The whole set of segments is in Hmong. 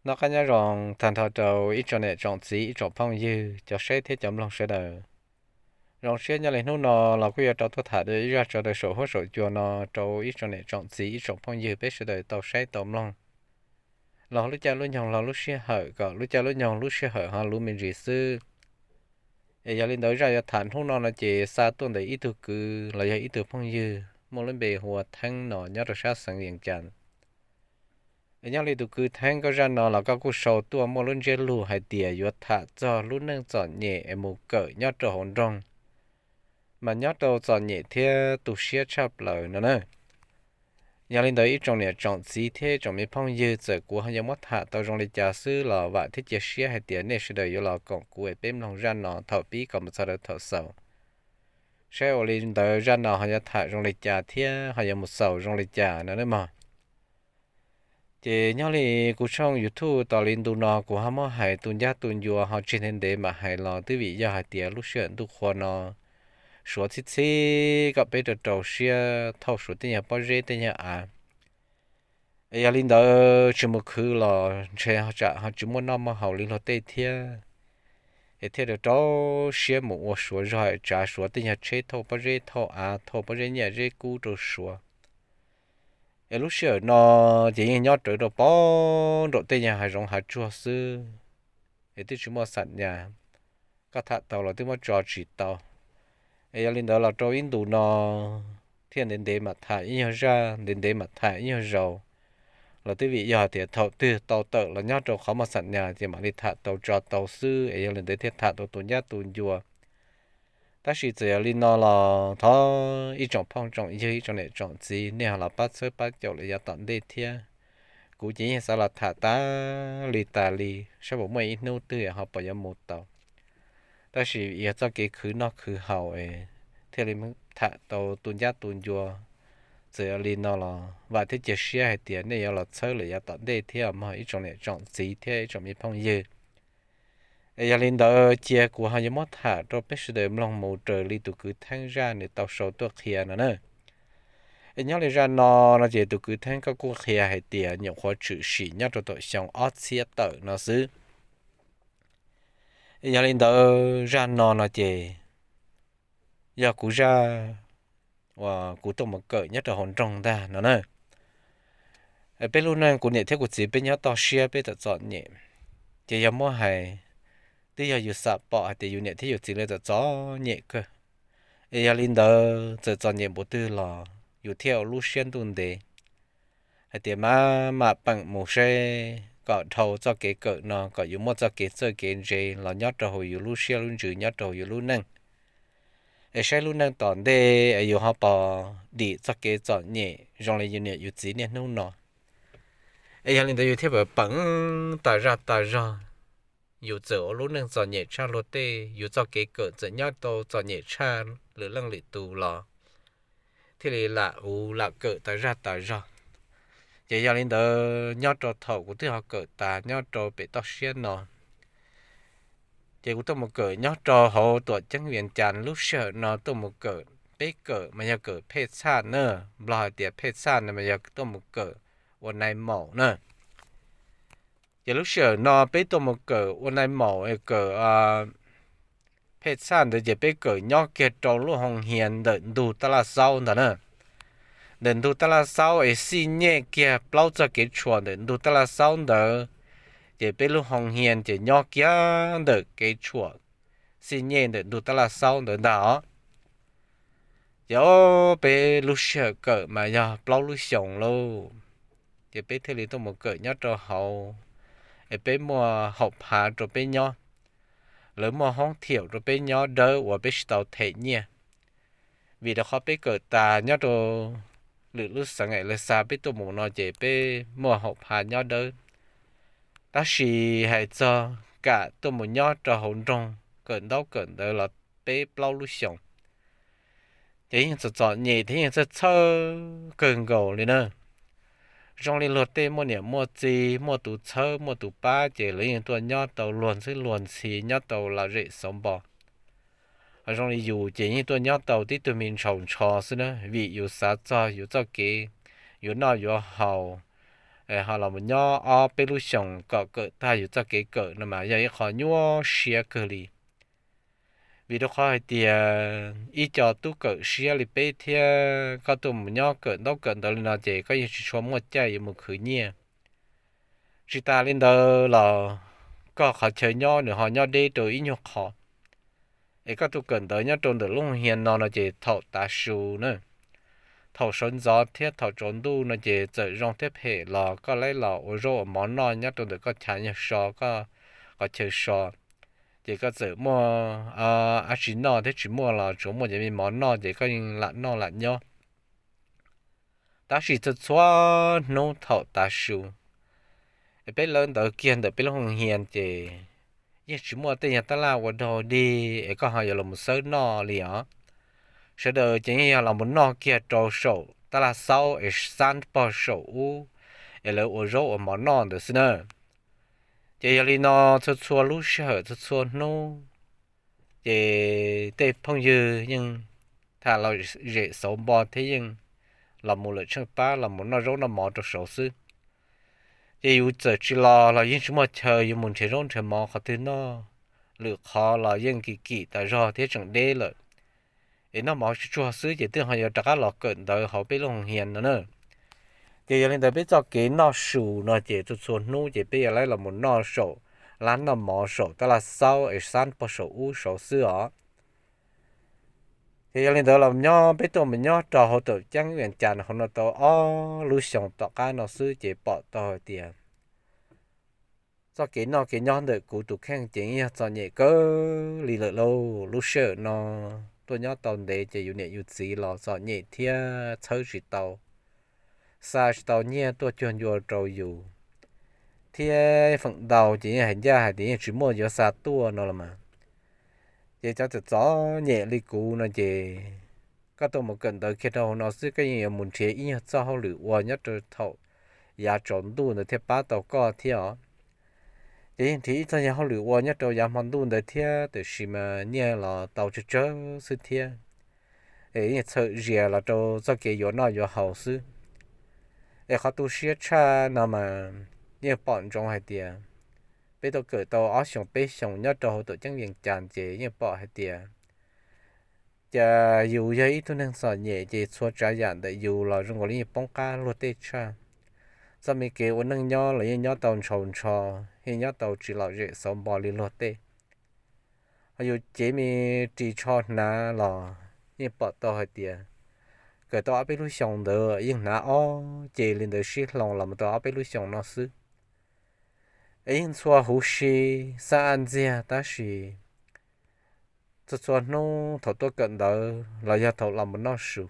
Noj qab nyob zoo tag nrho rau ib tsoom niam tsoom txiv, ib tsoom phooj ywg, cov saib thiab cov mloog sawv daws. Zoo siab nyob li hnub no los kuj yuav rov tuaj tham dua ib zaj tso rau saum huab saum cua no rau ib tsoom niam tsoom txiv, ib tsoom phooj ywg peb sawv daws tau saib tau mloog. Los lub caij lub nyoog los lub sij hawm kom lub caij lub nyoog lub sij hawm ho luv me ntsis xwb. Es yog li ntawd zaj yuav tham hnub no no ces xa tuaj ntawm ib tug kwv los yog ib tug phooj ywg muaj lub npe hu ua Theeb no nyob rau sab xeev Vias Cas. Es nyob li tus kwv Theeb, koj zaj no los koj kuj sau tuaj muaj lub ntsiab lus hais tias yuav tham txog lub neej txom nyem es mus kawm nyob rau hauv nroog, mas nyob rau txom nyem thiab tu siab tshaj plaws no na. Yog li ntawd ib tsoom niam tsoom txiv thiab ib tsoom me phooj ywg, txawm kuv ho yuav muab tham tau zoo li cas xwb los vam thiab cia siab hais tias nej sawv daws yuav los koom kuv es peb mloog zaj no thaum pib kom mus txog rau thaum xaus, saib ua li ntawd zaj no ho yuav tham zoo li cas thiab ho yuav mus xaus zoo li cas no nawb mog. Ces nyob li kuv tshooj YouTube tos li ntu no kuv ho muab hais tu ncab tu ncua ho tseg ntev ntev mam hais los twb vim yog hais tias lub sij hawm ntuj qhua no suav txhib txhib kom peb rau rau siab thauj suav tej nyuag pob zeb tej nyuag av. Es yog li ntawd tsis mus khwv los ntshe tsam ho tsis muaj noj muaj haus li luag tej thiab. Es thiaj rau rau siab mus ua suav zog es tsav suav tej nyuag tsheb thauj pob zeb thauj av, thauj pob zeb nyiaj zeb kub rau suav. Es lub sij hawm no ces yeej nyob rawv rau pem nraum tej nyuag hav zoov hav tsuag xwb, es twb tsis muaj xam nyas, koj tham tau los twb muab tso tsis tau. Es yog li ntawd los rau ib ntus no thiaj ntev ntev mam tham ib nyuag zaj, ntev ntev mam tham ib nyuag zaus, los twb vim yog tias thaum twg tau tawm los nyob rau qhov muaj xam nyas ces mam li tham tau tso tau xwb, es yog li ntawd thiaj tham tau tu ncab tu ncua. Tab sis txawm yog li no los thov ib tsoom phooj tsoom ywg, ib tsoom niam tsoom txiv, nej ho los pab txhawb pab caum lawm yav tom ntej thiab. Kuv ces yeej xav los tham tas li tas li saib puas muaj ib hnub twg ho puas yuav mus tau. Tab sis yog txoj kev khwv noj khwv haus es thiaj li tham tau tu ncab tu ncua. Txawm yog li no los vam thiab cia siab hais tias nej yuav los txhawb lawm yav tom ntej thiab mog ib tsoom niam tsoom txiv thiab ib tsoom me phooj ywg. Es yog li ntawd cia kuv ho yuav muab tham rau peb sawv daws mloog mus raws li tus kwv Theeb zaj nws tau sau tuaj qhia no na. Es nyob li zaj no no ces tus kwv Theeb koj kuj qhia hais tias nyuam qhuav tshwm sim nyob rau tom xyoo ob txhiab tawm no xwb. Es yog li ntawd zaj no no ces yog kuv zaj uas kuv tuaj mus kawm nyob rau hauv nroog ntag no na. Peb lub neej kuv niam thiab kuv txiv peb nyob toj siab peb txom txom nyem, ces yog muab hais twb yog yus xam pom hais tias yus niam thiab yus txiv lawv txom txom nyem kawg. Es yog li ntawd txawm txom nyem npaum twg los yus thiaj ua lub siab ntuj ntev hais tias mam mam peem mus seb kom dhau txoj kev kawm no kom yus muaj txoj kev txawj kev ntse los nyob rau hauv yus lub siab lub ntsws nyob rau hauv yus lub neej. Es saib lub neej tom ntej es yus ho pom dim txoj kev txom nyem zoo li yus niam yus txiv niaj hnub no. Es yog li ntawd yus thiaj peem tas zaj tas zog. Yus txawm ua lub neej txom nyem tshaj luag tej, yus txoj kev kawm txawm nyob tau txom nyem tshaj lwm leej lwm tus los thiaj li lam ua lam kawm tas zaj tas zog. Ces yog li ntawd nyob rau thaum kuv twb ho kawm tas nyob rau pem toj siab no, ces kuv tuaj mus kawm nyob rau hauv tuam ceeb Vias Cas lub sij hawm no tuaj mus kawm, peb kawm mas yog kawm phej txhaj na, Nplog hais tias phej txhaj no mas yog tuaj mus kawm ua nai maum na. Ces lub sij hawm no peb tuaj mus kawm ua nai maum, kawm phej txhaj ntawd ces peb kawm nyob kiag rau lub hoo hias ntawm ntug tab laj xaub ntag na. Ntawm ntug tab laj xaub es xij nyej kiag plaub txoj kev tshuam ntawm ntug tab laj xaub ntawd, ces peb lub hoo hias ces nyob kiag ntawm kev tshuam xij nyej ntawm ntug tab laj xaub ntawd ntag os. Ces peb lub sij hawm kawm mas yog plaub lub xyoos lauj. Ces peb thiaj li tuaj mus kawm nyob rau hauv, es peb muaj haum phav rau peb nyob. Lawv muaj hoob thiaum rau peb nyob dawb uas peb tsis tau them nyiaj. Vim rau qhov peb kawm tas nyob rau lwm lub xeev es lawv xa peb tuaj mus no ces peb muaj haum phav nyob dawb. Tab sis hais txog kam tuaj mus nyob rau hauv nroog kawm ntaub kawm ntawv los peb plaub lub xyoos, ces yeej txom txom nyem thiab yeej txhawj txhawj kawg nkaus li na. Zoo li luag tej muaj niam muaj txiv, muaj tus txhawb muaj tus pab ces lawv yeej tuaj nyob tau luag ntxwb luag ntxhi, nyob tau lom zem xauv npo. Ho zoo li yus ces yeej tuaj nyob tau tib tug me ntshaus ntsho xwb na, vim yus xav txog yus txoj kev yuav noj yuav haus, ho los mus nyob ob peb lub xyoos kom kawm tag yus txoj kev kawm no mas yog ib qho nyuaj siab kawg li. Vim rau qhov hais tias ib co tub kawm siab li peb thiab koj tuaj mus nyob kawm ntaub kawm ntawv li no ces koj yeej tsis tshua muaj caij yuav mus khwv nyiaj. Tsis tas li ntawd los koj qhov chaw nyob nws ho nyob deb rau ib nyuag qho. Es koj tuaj kawm ntawv nyob rau ntawm lub hia no no ces thaum tav su na, thaum sawv ntxov thiab thaum tsaus ntuj no ces txawm zoo thiab phem los koj laib los ua zaub ua mov noj nyob rau ntawm koj chav nyuag so, koj qhov chaw so, ces koj txawm muaj dab tsi noj thiab tsis muaj los tsuas muaj cov me mov noj ces koj yeej lam noj lam nyob. Tab sis txhua txhua hnub thaum tav su, peb lawv ntawd kiag ntawm peb lub hoo hia ces yeej tsis muaj tej yog tab laj ua dog dig es koj ho yuav los mus xawb noj li os. Sawv daws ces yeej yog los mus noj kiag rau saum tab laj xaub es xab pog saum ub es lawv ua zaub ua mov noj ntawd xwb na. Ces yog li no txhua txhua lub sij hawm txhua txhua hnub ces tej phooj ywg yeej tham lom zem xauv npo thiab yeej los mus lawm tsheej pab los mus noj zaub noj mov rau saud xwb. Ces yus txawm tsis los los yeej tsis muaj chaw yuav mus nrhiav zaub nrhiav mov qhov twg noj, lwm qhov los yeej kim kim tas zog thiab tseem deb lawm. Es noj mov tsuag tsuag xwb ces twb ho yuav rov qab los kawm ntawv hauv peb lub hoo hia no na. Ces yog li ntawd peb txoj kev noj su no ces txhua txhua hnub ces peb yuav laib los mus noj saum lab noj mov saum tab laj xaub es xab pog saum ub saud xwb os. Ces yog li ntawd los nyob peb tuaj mus nyob rau hauv tam ceeb Vias Cas hauv no tau ob lub xyoos tom qab no xwb ces pom tau hais tias txoj kev noj kev nyob ntawm kuv tus kheej ces yog txom nyem kawg li lawm lauj. Lub sij hawm no tuaj nyob tau ntev ces yus niam yus txiv los txom nyem thiab txhawb tsis tau, xa tsis tau nyiaj tuaj cuag ncua rau yus, thiab feem ntau ces yeej hais ncaj hais tias yeej tsis muaj yuav xa tuaj no los mas. Ces cov txom txom nyem li kuv no ces koj tuaj mus kawm ntawv kiag rau hauv no xwb koj yeej yuav mus nrhiav ib nyuag txoj hauj lwm ua nyob rau thaum yav tsaus ntuj ntawd thiaj pab tau koj thiab os. Ces yeej nrhiav ib txoj nyuag hauj lwm ua nyob rau yav hmo ntuj ntawd thiab tiam sis mas nyiaj los tau tsawg tsawg xwb thiab. Es yeej txhawm zias los rau txoj kev yuav noj yuav haus xwb. Es qhov tu siab tshaj no mas yeej pom ntsoov hais tias peb tuaj kawm tau ob xyoos peb xyoos nyob rau hauv tuam ceeb Vias Cas ces yeej pom hais tias cas yus yog ib tug neeg txom nyem ces txhua tsav yam ntawm yus los zoo nkaus li yeej poob qab luag tej tshaj. Txoj me kev ua neej nyob los yeej nyob tau ntshaus ntsho, yeej nyob tau tsis lom zem xauv npo li luag tej. Ho yus cev me ris tsho hnav los yeej pom tau hais tias kawm tau ob peb lub xyoos ntawd yeej hnav ob ce li ntawd sib hloov los mus tau ob peb lub xyoos no xwb. Es yeej ntxhua huv si, xab ab ntxiag tab sis txhua txhua hnub thaum tuaj kawm ntawv los yog thaum los mus noj su,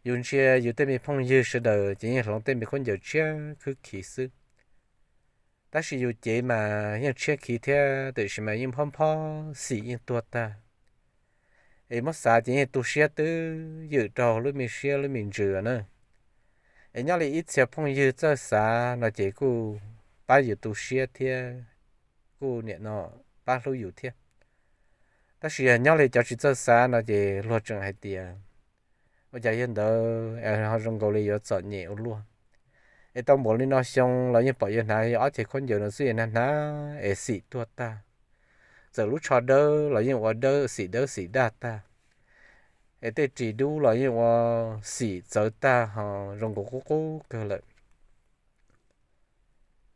yus ntsia yus tej me phooj ywg sawv daws ces yeej hloov tej me khaub ncaws tshiab khwb khiv xwb. Tab sis yus cev mas yeej tshiab khiv thiab tiam sis mas yeej phob phob xim yeej tuag tag. Es muab xav ces yeej tu siab twb ywm rau lub me siab lub me ntsws na. Es nyob li ib txhia phooj ywg txawj xav no ces kuj pab yus tu siab thiab kuj niam no pab hlub yus thiab. Tab sis yog nyob li cov tsis txawj xav no ces luag tseem hais tias ua cas yog ntawd ho zoo nkaus li yuav txom nyem ua luaj. Es tau npaum li no xyoo los yeej pom yuav hnav ob ce khaub ncaws no xwb es hnav hnav es xim tuag tag. Txawm lub tsho dawb los yeej ua dawb xim dawb xim daj tag. Es tej ris dub los yeej ua xim txawv tag ho zoo nkaus qub qub kawg lawm.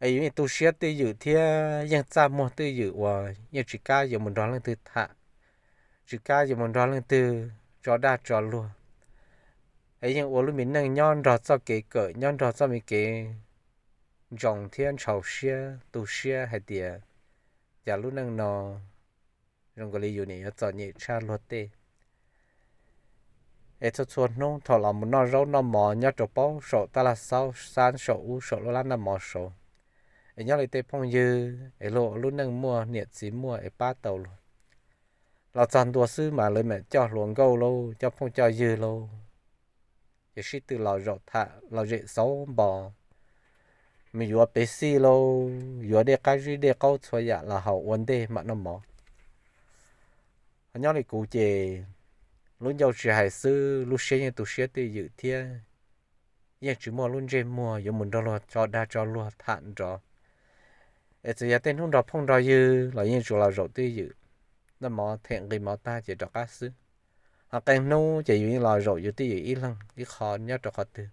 Es yus yeej tu siab twj ywm thiab yeej txaj muag twj ywm uas yeej tsis kam yuav mus nrog leej twg tham, tsis kam yuav mus nrog leej twg tso dag tso luag. Es yeej ua lub me neej nyob nrog txoj kev kawm nyob nrog txoj me kev ntsoov thiab ntshaus siab tu siab hais tias cas lub neej no zoo nkaus li yus niam yuav txom nyem tshaj luag tej. Es txhua txhua hnub thaum los mus noj zaub noj mov nyob rau paub saum tab laj xaub xab saum ub saum lub lab noj mov saud, es nyob li tej phooj ywg es luag ua lub neej muaj niam txiv muaj es pab tau luag los txog ntua xwb mas lawv mam coj hluas nkauj lauj coj phooj coj ywg lauj, ces sib tw los zaum tham los zem xauv npo, mus yuav pev xij lauj, yuav dej qab zib dej qaub txhua yam los haus ua ntej mam noj mov. Ho nyob li kuv ces lub ncauj tsis hais xwb lub siab yeej tu siab twj ywm thiab yeej tsis muaj lub ntsej muag yuav mus nrog luag tso dag tso luag tham nrov. Es txawm yog tej hnub nrog phooj nrog ywg los yeej tsuas los zaum twj ywm, noj mov them nqi mov tag ces rov qab xwb. Ho qee hnub ces yus yeej los zaum yus twj ywm ib leeg ib qho nyob rau qhov twg.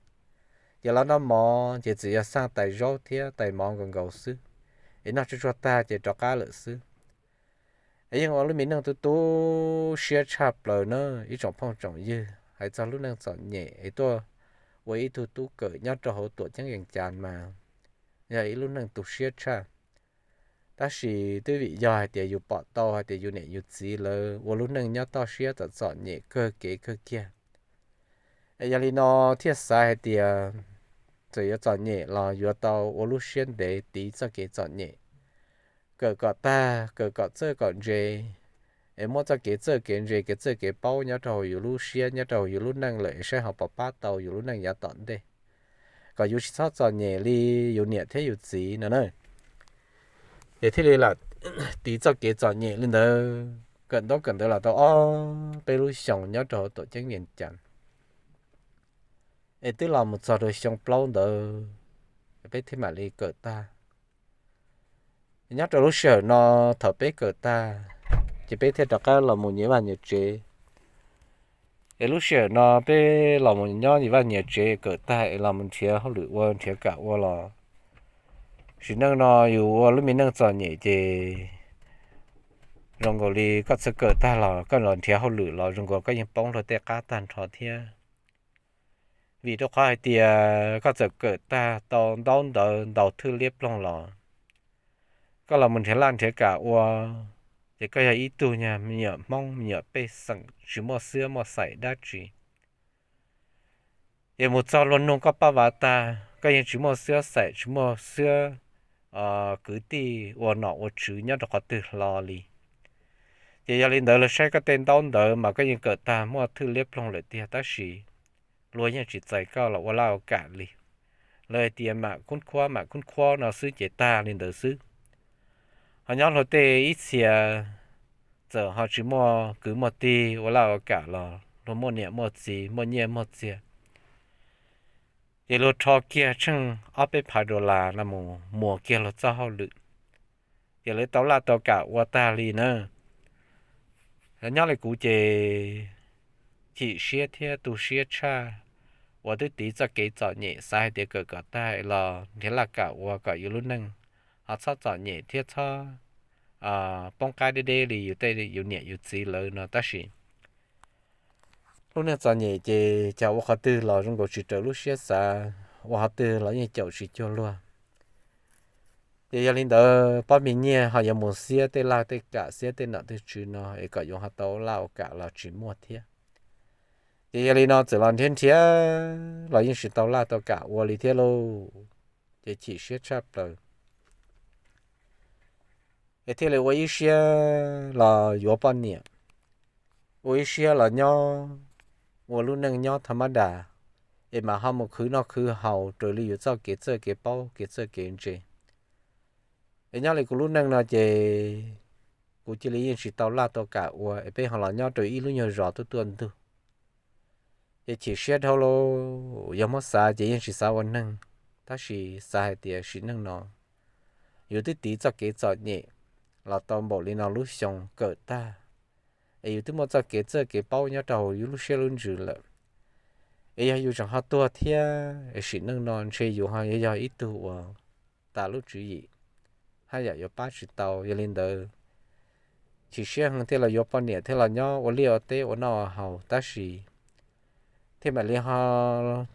Ces los noj mov ces txawm yog xaj tais zaub thiab tais mov nkaus nkaus xwb, es noj tsuag tsuag tag ces rov qab lawm xwb. Es yeej ua lub me neej tu tu siab tshaj plaws na ib tsoom phooj tsoom ywg, hais txog lub neej txom nyem es tuaj ua ib tug tub kawm nyob rau hauv tuam ceeb Vees Cas mas yog ib lub neej tu siab tshaj. Tab sis twb vim yog hais tias yus pom tau hais tias yus niam yus txiv lawv ua lub neej nyob toj siab txom txom nyem kawg kev kawg kiag. Es yog li no thiaj xav hais tias txawm yuav txom nyem los yuav tau ua lub siab ntev tiv txoj kev txom nyem, kawm kom tag, kawm kom txawj kom ntse, es muab txoj kev txawj kev ntse, kev txawj kev paub nyob rau hauv yus lub siab, nyob rau hauv yus lub neej lawm es saib ho puas pab tau yus lub neej yav tom ntej, kom yus tsis txhob txom nyem li yus niam thiab yus txiv no na. Ces thiaj li lam tiv txoj kev txom nyem li ntawd, kawm ntaub kawm ntawv los tau ob peb lub xyoos nyob rau hauv tuam ceeb Vees Cas. Es twb los mus txog rau xyoo plaub ntawd peb thiaj mam li kawm tag. Nyob rau lub sij hawm no, thaum peb kawm tag, ces peb thiaj rov qab los mus nyias vaj nyias tsev. Es lub sij hawm no peb los mus nyob nyias vaj nyias tsev kawm tag es los mus nrhiav hauj lwm ua nrhiav kam ua los, sim neej no yus ua lub me neej txom nyem ces zoo nkaus li koj txawm kawm tag los koj los nrhiav hauj lwm los zoo nkaus koj yeej poob luag tej qab tag nrho thiab. Vim rau qhov hais tias koj txawm kawm tag tau ntaub ntawv ntau thwj liab ploog los, koj los mus nrhiav laj nrhiav kam ua, ces koj yog ib tug nyuag me nyuam Hmoob me nyuam pej xeem tsis muaj xwab muaj xaim dab tsi. Ces mus txog luag nug koj paj vav tag, koj yeej tsis muaj xwab xaim tsis muaj xwab kwv tij ua nom ua tswv nyob rau qhov twg hlo li. Ces yog li ntawd lawv saib koj tej ntaub ntawv mas koj yeej kawm tag muaj thwj liab ploog lawm tiag tab sis luag yeej tsis txais koj los ua laj ua kam li. Lawv hais tias mam khub khuab mam khub khuab no xwb ces tag li ntawd xwb. Ho nyob luag tej ib txhia txawm ho tsis muaj kwv muaj tij ua laj ua kam los luag muaj niam muaj txiv muaj nyiaj muaj txiag, ces luag rho kiag tsheej ob peb phav dollar los mus muas kiag luag txoj hauj lwm, ces lawv tau laj tau kam ua tag li na. Nyob li kuv ces chim siab thiab tu siab tshaj uas twb tiv txoj kev txom nyem xav hais tias kawm kom tag los nrhiav laj kam ua kom yus lub neej ho txhob txom nyem thiab txhob poob qab deb deb li yus tej yus niam yus txiv lawv no tab sis lub neej txom nyem ces cas ua qhov twg los zoo nkaus tsis raws lub siab xav, ua qhov twg los yeej caum tsis cuag luag. Ces yog li ntawd pob me nyiaj ho yuav mus xiab tej laj tej kam xiab tej nom tej tswv no es kom yuav ho tau laj ua kam los tsis muaj thiab. Ces yog li no txawm los nrhiav nrhiav los yeej tsis tau laj tau kam ua li thiab lauj. Ces chim siab tshaj plaws. Es thiaj li ua ib siab los yuav poj niam, ua ib siab los nyob ua lub neej nyob tha mab das, es mam ho mus khwv noj khwv haus raws li yus txoj kev txawj kev paub kev txawj kev ntse. Es nyob li kuv lub neej no ces kuv cia li yeej tsis tau laj tau kam ua es peb ho los nyob rau ib lub nyuag zos tuaj tuaj ntug. Ces chim siab dhau lauj, yog muab xav ces yeej tsis xav ua neeg, tab sis xav hais tias sim neej no yus twb tiv txoj kev txom nyem los tau npaum li no lub xyoo kawm tag, es yus twb muaj txoj kev txawj kev paub nyob rau hauv yus lub siab lub ntsws lawm, es yog yus tseem ho tuag thiab es sim neej no ntshe yus ho yog ib tug uas tas lub tswv yim, haj yam yuav pab tsis tau. Yog li ntawd chim siab heev thiaj los yuav poj niam thiab los nyob ua liaj ua teb ua noj ua haus tab sis thiaj mam li ho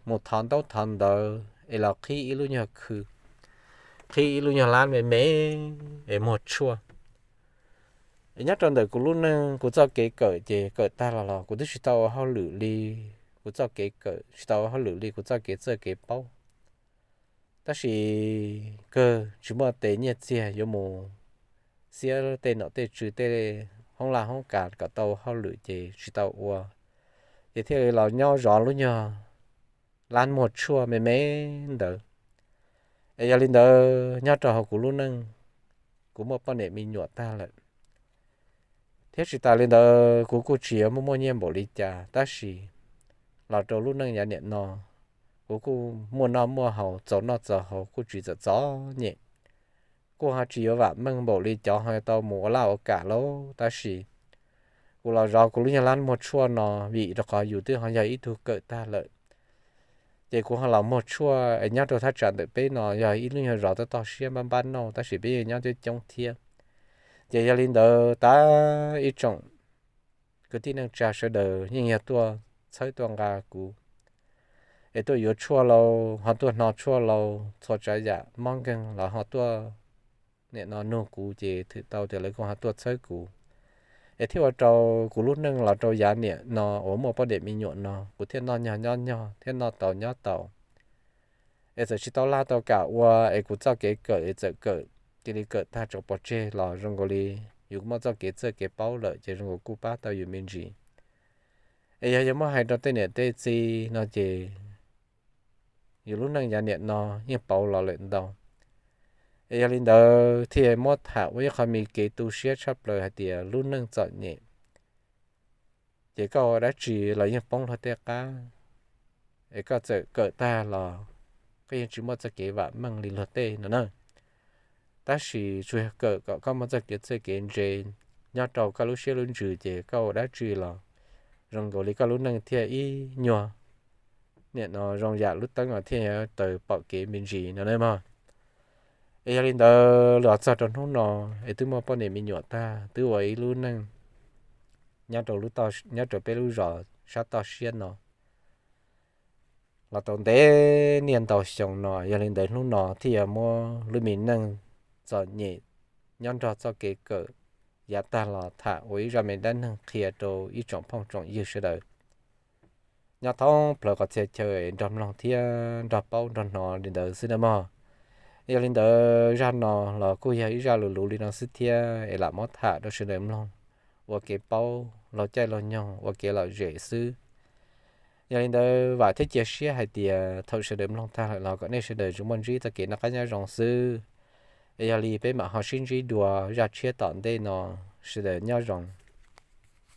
mus thov ntaub thov ntawv es los qhib ib lub nyuag khw, qhib ib lub nyuag lab me me es muag tshuaj. Es nyob rau ntawm kuv lub neej kuv txoj kev kawm ces kawm tag los los kuv twb tsis tau ua hauj lwm li kuv txoj kev kawm, tsis tau ua hauj lwm li kuv txoj kev txawj kev paub. Tab sis kawg tsis muaj tes nyiaj txiag yuav mus xiab tej nom tej tswv tej hoob laj hoob kas kom tau hauj lwm ces tsis tau ua, ces thiaj li los nyob zov lub nyuag lab muag tshuaj me me ntawd. Es yog li ntawd nyob rau hauv kuv lub neej, kuv muaj poj niam me nyuam tag lawm, thiab tsis tas li ntawd kuv kuj tsis yog muaj muaj nyiaj npaum li cas tab sis los rau lub neej yav niam no, kuv kuj muaj noj muaj haus, txaus noj txaus haus, kuj tsis txom txom nyem, kuj ho tsis yuav vam meej npaum li cov ho tau mus ua laj ua kam lauj. Tab sis kuv los zov kuv lub nyuag lab muag tshuaj no, vim rau qhov yus twb ho yog ib tug kawm tag lawm, ces kuv ho los muag tshuaj es nyob rau thaj tsam ntawm peb no yog ib lub nyuag zos toj toj siab npab npab nauj, tab sis peb yeej nyob coob coob thiab. Ces yog li ntawd, tab ib tsoom kwv tij neej tsa sawv daws yeej yog tuaj txhawb tuaj nqa kuv, es tuaj yuav tshuaj lauj, ho tuaj hno tshuaj lauj, txhua tsav yam mob nkeeg los ho tuaj, nim no nug kuv, ces thwm tau tias lawv kuj ho tuaj txhawb kuv, es thiaj ua rau kuv lub neej los rau yav nim no uas muaj poj niam me nyuam no, kuv thiaj noj nyog nyob nyog, thiaj noj tau nyob tau. Es txawm tsis tau laj tau kam ua, es kuv txoj kev kawm es txawm kawm cia li kawm tag tso pov tseg los zoo nkaus li yus muaj txoj kev txawj kev paub lawm, ces zoo nkaus kuj pab tau yus me ntsis. Es yog yuav muab hais rau tej niam tej txiv no ces yus lub neej yav nim no yeej pauv los lawm ntau. Es yog li ntawd thiaj muab tham ua ib qho me kev tu siab tshaj plaws hais tias lub neej txom nyem ces koj ua dab tsi los yeej poob luag tej qab, es koj txawm kawm tag los koj yeej tsis muaj txoj kev vam meej li luag tej no na. Tab sis tsuas yog kawm kom koj muaj txoj kev txawj kev ntse nyob rau koj lub siab lub ntsws, ces koj ua dab tsi los zoo nkaus li koj lub neej thiaj ib nyuag nim no zoo yam lub teeb os, thiaj yuav tau pom kev me ntsis no na mog. Es yog li ntawd los txog rau hnub no, es twb muaj poj niam me nyuam tag, twb ua ib lub neej nyob rau lub, nyob rau peb lub zos sab toj siab no los tau ntev niaj ntau xyoo no. Yog li ntawd hnub no thiaj yuav muab lub me neej txom nyem nyob nrog txoj kev kawm yav tag los tham ua ib zaj me dab neeg qhia rau ib tsoom phooj tsoom ywg sawv daws nyob thoob plaws qhov txhia chaw nrog mloog thiab nrog paub nrog hnov li ntawd xwb na mog. Yog li ntawd zaj no los kuj yog ib zaj luv luv li no xwb thiab, es lam muab tham rau sawv daws mloog ua kev paub laug caij laug nyoog, ua kev lom zem xwb. Yog li ntawd vam thiab cia siab hais tias thaum sawv daws mloog tag lawm los kom nej sawv daws tsuas muaj ntsib txoj kev noj qab nyob zoo xwb. Es yog li peb mam ho sib ntsib dua zaj tshiab tom ntej no, sawv daws nyob zoo.